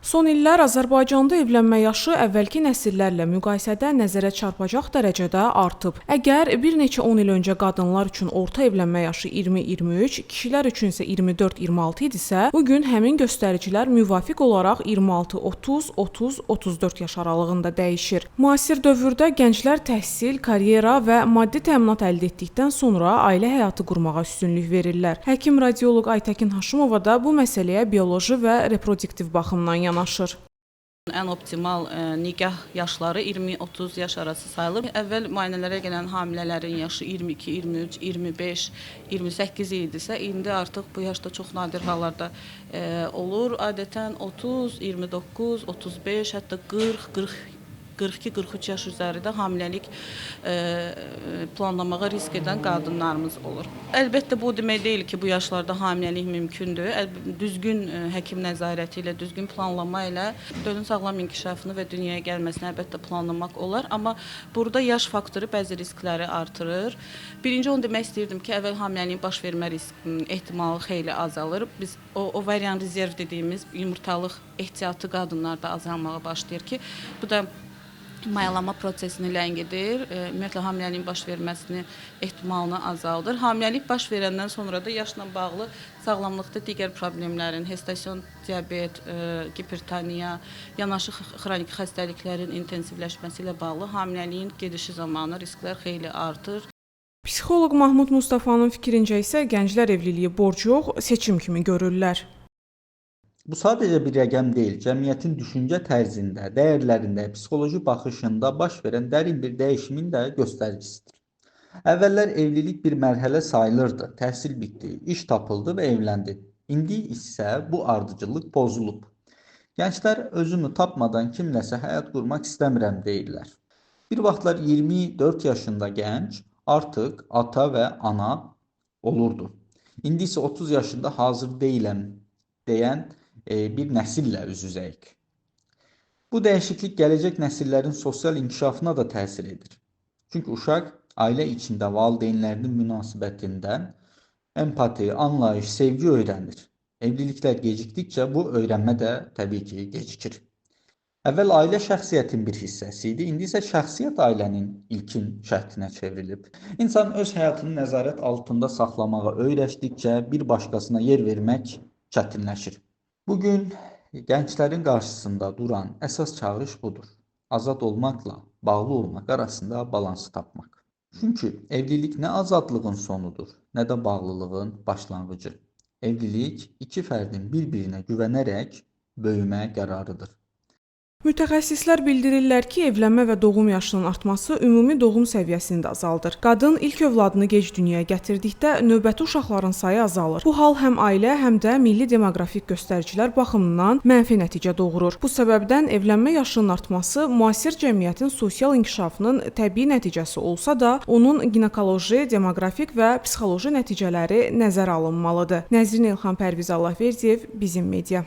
Son illər Azərbaycanda evlənmə yaşı əvvəlki nəsillərlə müqayisədə nəzərə çarpacaq dərəcədə artıb. Əgər bir neçə 10 il öncə qadınlar üçün orta evlənmə yaşı 20-23, kişilər üçün isə 24-26 idisə, bu gün həmin göstəricilər müvafiq olaraq 26-30, 30-34 yaş aralığında dəyişir. Müasir dövrdə gənclər təhsil, karyera və maddi təminat əldə etdikdən sonra ailə həyatı qurmağa üstünlük verirlər. Həkim radioloq Aytəkin Haşimova da bu məsələyə bioloji və reproduktiv baxımdan yanaşır. Ən optimal nikah yaşları 20-30 yaş arası sayılır. Əvvəl müayinələrə gələn hamilələrin yaşı 22, 23, 25, 28 idisə, indi artıq bu yaşda çox nadir hallarda olur. Adətən 30, 29, 35, hətta 40, 40 42-43 yaş üzəri də hamiləlik planlamağa risk edən qadınlarımız olur. Əlbəttə bu demək deyil ki, bu yaşlarda hamiləlik mümkündür. Düzgün həkim nəzarəti ilə, düzgün planlama ilə dölün sağlam inkişafını və dünyaya gəlməsini əlbəttə planlamaq olar, amma burada yaş faktoru bəzi riskləri artırır. Birinci onu demək istəyirdim ki, əvvəl hamiləliyin baş vermə risk ehtimalı xeyli azalır. Biz o ovarian rezerv dediyimiz yumurtalıq ehtiyatı qadınlarda azalmağa başlayır ki, bu da mayalama prosesini ləngidir. Ümumiyyətlə hamiləliyin baş verməsini ehtimalını azaldır. Hamiləlik baş verəndən sonra da yaşla bağlı sağlamlıqda digər problemlərin, gestasion diabet, gipertoniya, yanaşı xronik xəstəliklərin intensivləşməsi ilə bağlı hamiləliyin gedişi zamanı risklər xeyli artır. Psixoloq Mahmud Mustafanın fikrincə isə gənclər evliliyi borc yox, seçim kimi görürlər. Bu sadəcə bir rəqəm deyil, cəmiyyətin düşüncə tərzində, dəyərlərində, psixoloji baxışında baş verən dərin bir dəyişimin də göstəricisidir. Əvvəllər evlilik bir mərhələ sayılırdı, təhsil bitdi, iş tapıldı və evləndi. İndi isə bu ardıcıllıq pozulub. Gənclər özümü tapmadan kimləsə həyat qurmaq istəmirəm deyirlər. Bir vaxtlar 24 yaşında gənc artıq ata və ana olurdu. İndi isə 30 yaşında hazır deyiləm deyən bir nəsillə üz-üzəyik. Bu dəyişiklik gələcək nəsillərin sosial inkişafına da təsir edir. Çünki uşaq ailə içində valideynlərinin münasibətindən empati, anlayış, sevgi öyrənir. Evliliklər gecikdikcə bu öyrənmə də təbii ki, gecikir. Əvvəl ailə şəxsiyyətin bir hissəsi idi, indi isə şəxsiyyət ailənin ilkin şərtinə çevrilib. İnsan öz həyatını nəzarət altında saxlamağa öyrəşdikcə bir başqasına yer vermək çətinləşir. Bugün gənclərin qarşısında duran əsas çağırış budur. Azad olmaqla bağlı olmaq arasında balansı tapmaq. Çünki evlilik nə azadlığın sonudur, nə də bağlılığın başlanğıcı. Evlilik iki fərdin bir-birinə güvənərək böyümə qərarıdır. Mütəxəssislər bildirirlər ki, evlənmə və doğum yaşının artması ümumi doğum səviyyəsini də azaldır. Qadın ilk övladını gec dünyaya gətirdikdə növbəti uşaqların sayı azalır. Bu hal həm ailə, həm də milli demoqrafik göstəricilər baxımından mənfi nəticə doğurur. Bu səbəbdən evlənmə yaşının artması müasir cəmiyyətin sosial inkişafının təbii nəticəsi olsa da, onun ginekoloji, demoqrafik və psixoloji nəticələri nəzərə alınmalıdır. Nəzrin Elxan, Pərviz Allahverdiyev, Bizim Media.